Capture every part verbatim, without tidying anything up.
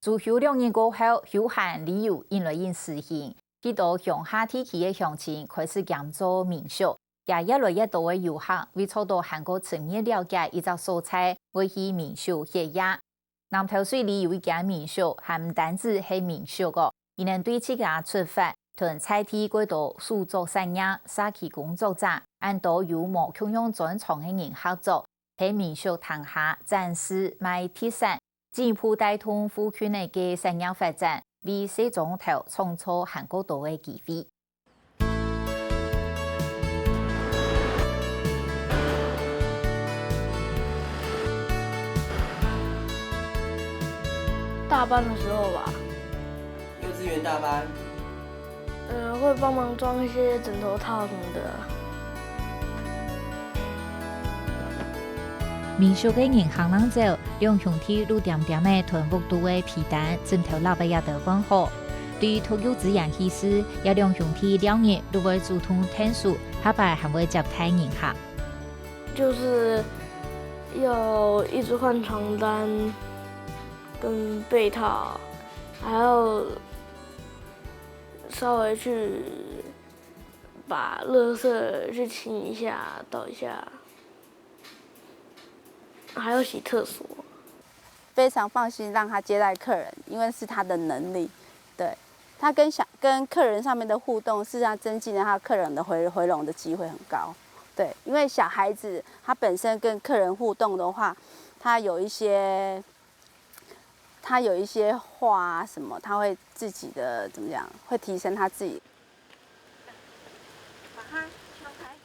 住休兩日過後，休閒旅遊引來引時行， 許多鄉下地區个鄉親開始兼做民宿，也越來越多个遊客為著到還過深入了解一隻所在，會去民宿歇夜。南投水里有一間民宿，還毋單止係民宿哦，佢等對自家出發，同在地過多手作產業、社區工作者，恁多有無共樣專長个人合作， 在民宿廳下展示賣特產，進一步帶動附近个產業發展，為細庄頭創造還過多个機會。大班的時候吧。幼稚園大班。 呃，會幫忙裝一些枕頭套什麼的啊。民宿个人行人走，兩兄弟攄恬恬仔同屋肚个被單、枕頭橐仔也都換好。對於托育支援去時，這兩兄弟尞日都會主動𢯭手，下擺還會接待人客。就是要一直換床單跟被套，還要稍微去把垃圾去清一下、倒一下，還要洗廁所。非常放心讓他接待客人，因為是他的能力。對，他跟小，跟客人上面的互動，事實上增進了他客人的回，回籠的機會很高。對，因為小孩子他本身跟客人互動的話，他有一些，他有一些話啊什麼，他會自己的，怎麼講，會提升他自己。把它敲開。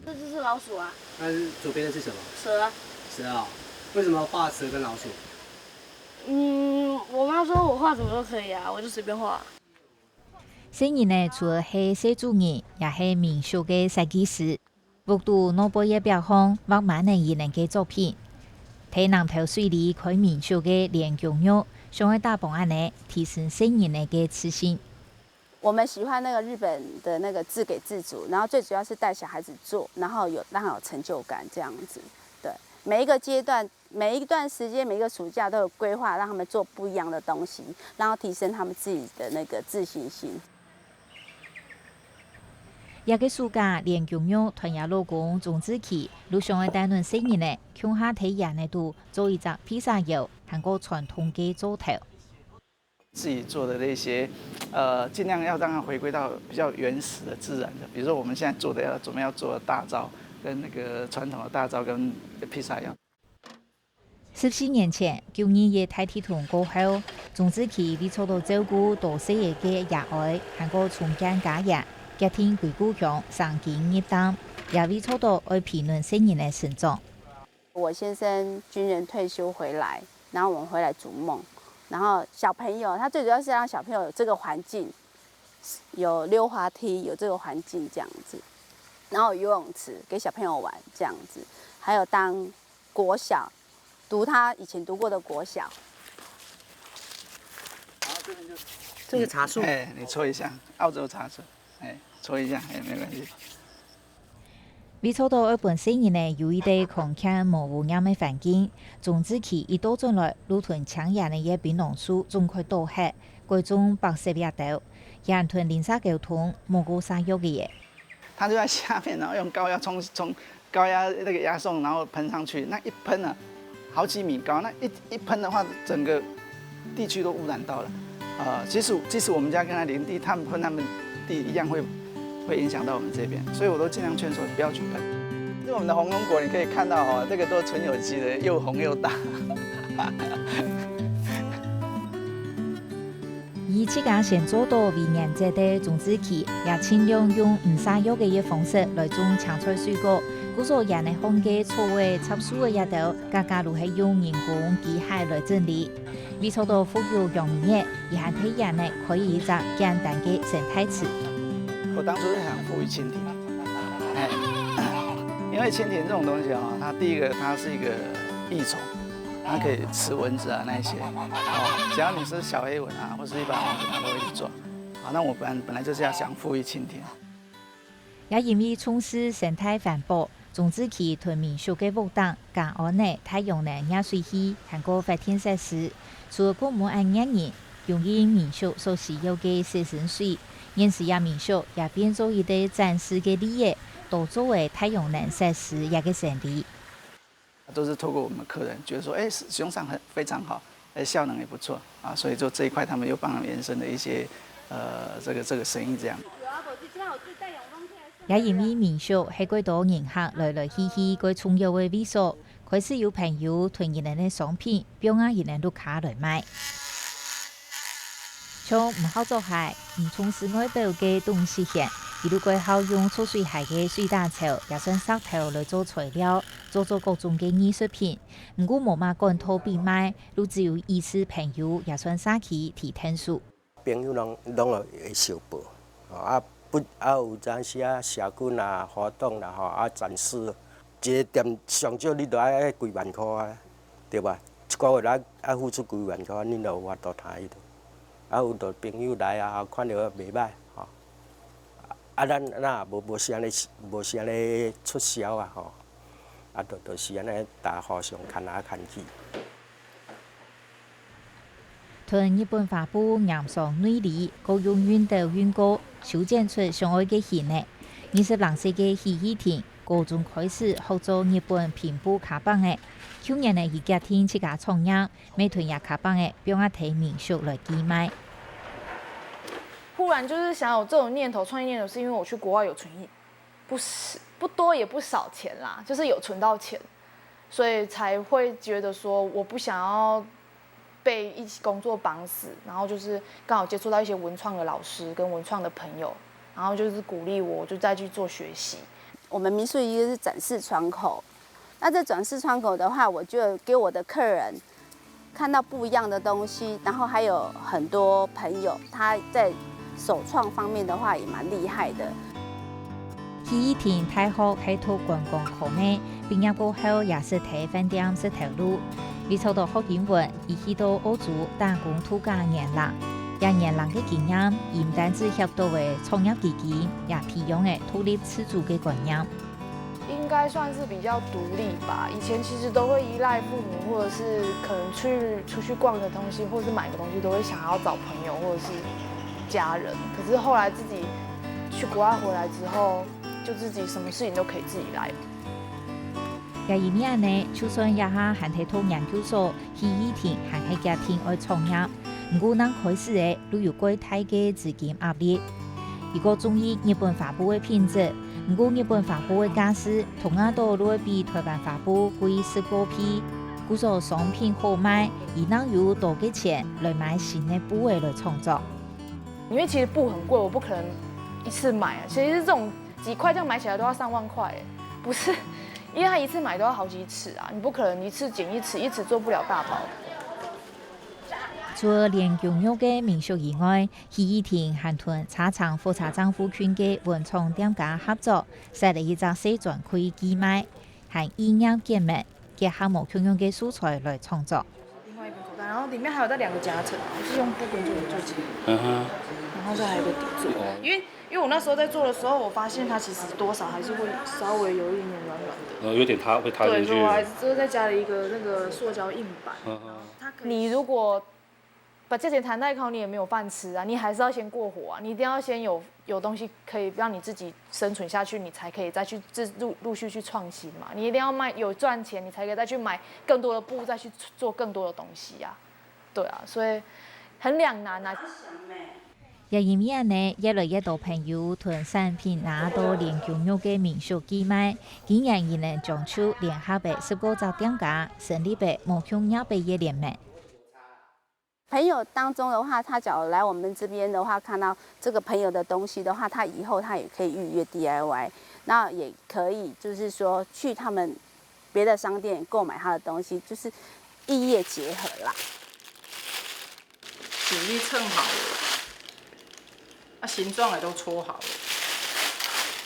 这只是老鼠啊。那是左边的是什么？蛇啊。蛇啊？为什么画蛇跟老鼠？嗯，我妈说我画什么都可以啊，我就随便画。細人仔除了係細主人，也係民宿个設計師。屋肚外背个壁項畫滿了佢等个作品。在南投水里開民宿个連公玉，想愛打幫恁仔，提升細人仔个自信。 我们喜欢那个日本的那个自给自足，然后最主要是带小孩子做，然后有，让他有成就感这样子。对，每一个阶段，每一段时间，每一个暑假都有规划，让他们做不一样的东西，然后提升他们自己的那个自信心。這个暑假，連公玉同佢老公鍾志奇，都想愛帶等細人仔，共下在園仔肚做一隻披薩窯，還過傳統个灶頭。 自己做的那些，呃，尽量要让它回归到比较原始的、自然的。比如说我们现在做的要，准备要做的大灶，跟那个传统的大灶跟披萨一样。十四年前，九二一大地動過後，鍾志奇為著到照顧多細个个爺哀，還過重建家園，決定歸故鄉生根入淡，也為著到愛陪等細人仔成長。 我先生军人退休回来，然后我们回来逐梦，然后小朋友，他最主要是让小朋友有这个环境，有溜滑梯，有这个环境这样子，然后有游泳池给小朋友玩这样子，还有当国小，读他以前读过的国小。这个茶树。哎，你搓一下，澳洲茶树，哎，搓一下，哎，没关系。 為著到愛分細人仔有一垤康健無污染个環境，鍾志奇一倒轉來，就同青園仔个檳榔樹種忒倒忒，改種白色這兜，佢還同鄰舍溝通，無過灑藥仔。他就在下面，然后用高压冲，冲高压那个压送，然后喷上去，那一喷啊， 好几米高，那一，一喷的话，整个地区都污染到了。呃，即使，即使我们家跟他邻地，他们喷他们地一样会，会影响到我们这边，所以我都尽量劝说不要去喷。这是我们的红龙果，你可以看到哦，这个都纯有机的，又红又大。 佢自家先做到為原則个鍾志奇，也盡量用毋灑藥个方式來種青菜水果。故所園仔項个草仔、雜樹仔這兜，家家都係用人工機械來整理。為著到復育揚眉仔，佢還在園仔開一隻簡單个生態池。我当初是想復育蜻蜓，哎，因为蜻蜓这种东西啊，它第一个它是一个益虫， 它可以吃蚊子啊那一些。哦，只要你是小黑蚊啊，或是一般蚊子，它都会去抓。好，那我本，本来就是要想复育蜻蜓。也因為重視生態環保，中治區同民宿个屋頂加安了太陽能熱水器，還過發電設施。除了顧門恁熱人，供應民宿所需要个洗身水，現時這民宿也變做一個展示个例仔，多做个太陽能設施這個生理。都是透過我們客人覺得說，哎，使用上很非常好，哎，效能也不錯啊，所以做這一塊他們又幫他們延伸了一些，呃，這個這個生意這樣。也因為民宿係較多人客來來去去較重要个位所，開始有朋友同佢等个商品放啊佢等屋下來賣。像毋好著鞋、毋重視外表个董淑賢，佢就較好用著水鞋个水打樵，也算石頭來做材料，做做各種个藝術品。毋過無麼管道分賣，就只有幾儕朋友也算社區提𢯭手。 朋友攏攏會相報，吼啊不啊有當時啊社群啊活動啦吼啊展示，一个店上少你都愛幾萬箍啊，對吧？一個月啊愛付出幾萬箍，恁就有法度通去咯。啊有的朋友來啊，看著袂歹吼，啊咱若無無是按呢無是按呢促銷啊吼，啊就就是按呢大家互相牽來牽去。 同日本花布染上內裡，過用熨斗熨過，修剪出想愛个形仔。二十零歲个許依婷，高中開始學做日本拼布卡邦仔，舊年仔佢決定自家創業，乜同這卡邦仔放啊在民宿來寄賣。忽然就是想有這種念頭，創業念頭，是因為我去國外有存一不是不多也不少錢啦，就是有存到錢，所以才會覺得說我不想要被一起工作绑死，然後就是剛好接觸到一些文創的老師跟文創的朋友，然後就是鼓勵我就再去做學習。我們民宿一个是展示窗口，那這展示窗口的話，我就給我的客人看到不一樣的東西，然後還有很多朋友他在手創方面的話也蠻厲害的。許依婷大學係讀觀光科个，畢業過後也識在飯店食頭路。為著學英文，佢去到澳洲打工度假年零。這年零个經驗，毋單止協到个創業基金，也培養了獨立自主个觀念。 應該算是比較獨立吧。以前其實都會依賴父母，或者是可能去出去逛個東西，或是買個東西，都會想要找朋友或者是家人。可是後來自己去國外回來之後，就自己什麼事情都可以自己來。也因為恁仔，就算這下還在讀研究所，許依婷還係決定愛創業。毋過，正開始仔，就有較大个資金壓力。 佢較中意日本花布个品質，毋過日本花布个價數通常都會比臺灣花布貴十過倍。故所商品好賣，佢正有多个錢來買新个布仔來創作。因為其實布很貴，我不可能一次買啊。其實這種幾塊這樣買起來都要上萬塊，不是？因為它一次買都要好幾尺啊，你不可能一次剪一尺，一尺做不了大包。除了連宮浴个民宿以外， 許依婷還同車廠火車站附近个文創店家合作，設了一隻細專櫃寄賣，還異業結盟，結合無共樣个素材來創作。另外一本口袋，然後裡面還有再兩個夾層，我是用布跟做做結合，嗯哼，然後再還有個底座。因為因為我那時候在做的時候，我發現它其實多少還是會稍微有一點點軟軟的，呃，有點塌，會塌對，进去。所以我還是就是再加了一個那個塑膠硬板。嗯哼，它可以你如果把價錢谈太高，你也沒有飯吃啊，你還是要先過活啊，你一定要先有有東西可以讓你自己生存下去，你才可以再去自陸陸續去創新嘛。你一定要賣有賺錢，你才可以再去買更多的布，再去做更多的東西啊。對啊，所以很兩難啊。也因為恁仔，越來越多朋友同產品拿到連宮浴个民宿寄賣，今年佢等將就聯合个十過隻店家，成立个無共業个聯盟。朋友當中的話，他假如來我們這邊的話，看到這個朋友的東西的話，他以後他也可以預約 D I Y，那也可以就是說去他們別的商店購買他的東西，就是異業結合啦。比例秤好了，啊，形狀也都搓好了，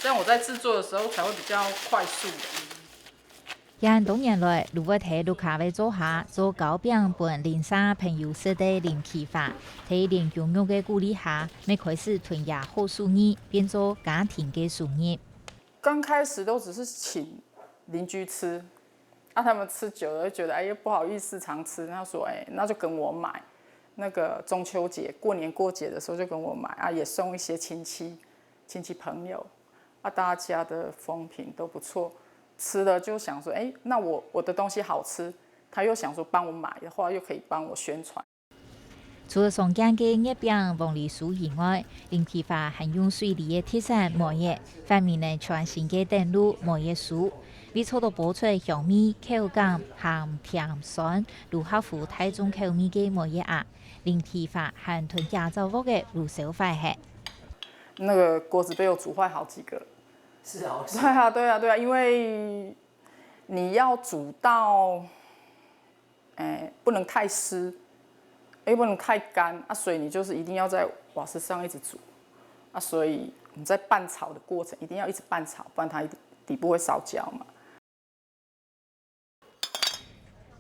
这样我在制作的时候才会比较快速。也恁多年來，就會在屋下个灶下做糕餅分鄰舍朋友食个林啟發，在連宮浴个鼓勵下，乜開始同這好手藝變做家庭个收入。刚开始都只是请邻居吃，啊，他们吃久了就觉得，哎，又不好意思常吃，他说，哎，那就跟我买，那个中秋节、过年过节的时候就跟我买，啊，也送一些亲戚、亲戚朋友，啊，大家的风评都不错，吃了就想说，哎，那我我的东西好吃，他又想说帮我买的话，又可以帮我宣传。 除了常見个月餅、黃梨酥以外，林啟發還用水梨个特產梅仔，發明了全新个等路梅仔酥。為做到包出香味、口感鹹、甜、酸，都合乎大眾口味个梅仔餡，林啟發還同幾隻屋仔都燒壞忒。那个锅子被我煮坏好几个。是啊，对啊，对啊，对啊，因为你要煮到，哎，不能太湿，又不能太干啊，所以你就是一定要在瓦斯上一直煮啊，所以你在拌炒的过程一定要一直拌炒，不然它底部会烧焦嘛。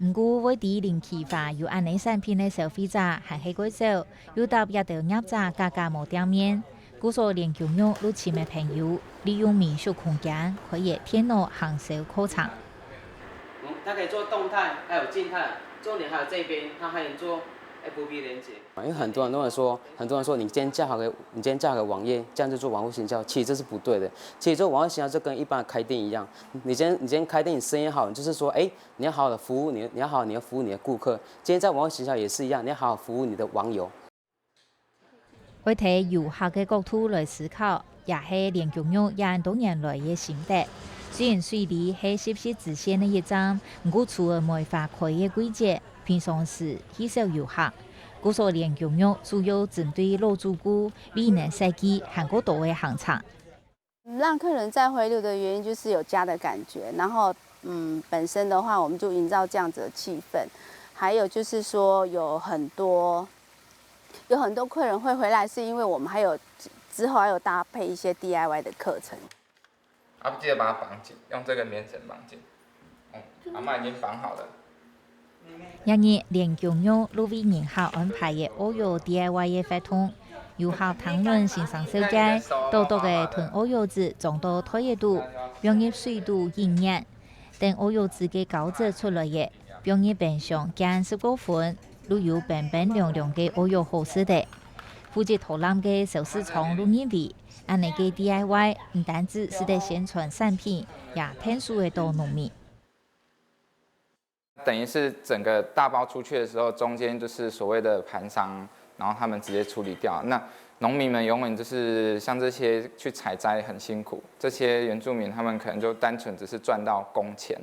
毋過會知林啟發有恁仔產品个消費者還係較少，又搭這兜業者價格無店面，故所連宮玉就尋个朋友，利用民宿空間開个電腦行銷課程。嗯，它可以做動態，還有靜態，重點還有這邊，它還能做 F B連接。因为很多人都会说，很多人说你今天架好个，你今天架好个网页，这样就做网络行销，其实这是不对的。其实做网络行销就跟一般的开店一样，你今天你今天开店，你生意好，你就是说，哎，你要好好的服务你，你要好好你要服务你的顾客。今天在网络行销也是一样，你要好好服务你的网友。會在遊客个角度來思考，也係連宮玉恁多年來个心得。雖然水梨係十四支線个一站，毋過除了梅花開个季節， 平常時較少遊客。故所連宮玉主要針對老主顧，為佢等設計還較多个行程。讓客人再回流的原因就是有家的感觉，然后嗯，本身的话我们就营造这样子的气氛，还有就是说有很多有很多客人会回来，是因为我们还有之后还有搭配一些 D I Y 的课程。 啊，记得把它绑紧，用这个棉绳绑紧。嗯，阿妈已经绑好了。這日連宮玉就為人客安排个奧搖D I Y个活動，遊客聽論先生紹介，多多个同奧搖子裝到袋仔肚，放入水肚一熱。等奧搖子个膠質出來了，放入冰箱降十過分，就有冰冰涼涼个奧搖好食了。負責導覽个小市場就認為， 恁仔个D I Y毋單止使得宣傳產品，也𢯭手得到農民。等於是整个大包出去的时候，中间就是所谓的盘商，然后他们直接处理掉。那农民们永远就是像这些去采摘很辛苦，这些原住民他们可能就单纯只是赚到工钱。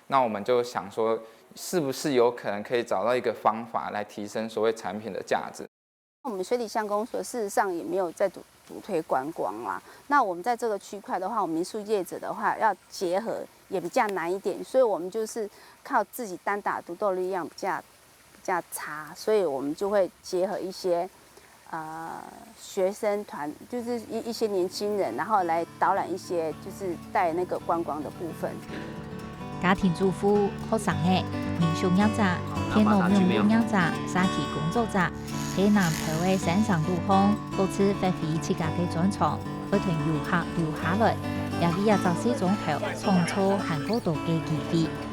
那我们就想说，是不是有可能可以找到一个方法来提升所谓产品的价值？ 我们水梨乡公所事实上也没有在主主推观光啦。那我们在这个区块的话，我们民宿业者的话要结合也比较难一点，所以我们就是靠自己单打独斗力量比较比较差，所以我们就会结合一些呃学生团，就是一一些年轻人，然后来导览一些就是带那个观光的部分。 家庭主婦、學生仔、民宿業者、電腦網路業者、社區工作者，係南投个山城路項，各自發揮自家个專長，愛同遊客留下來，也為這隻細庄頭創造還較多个機會。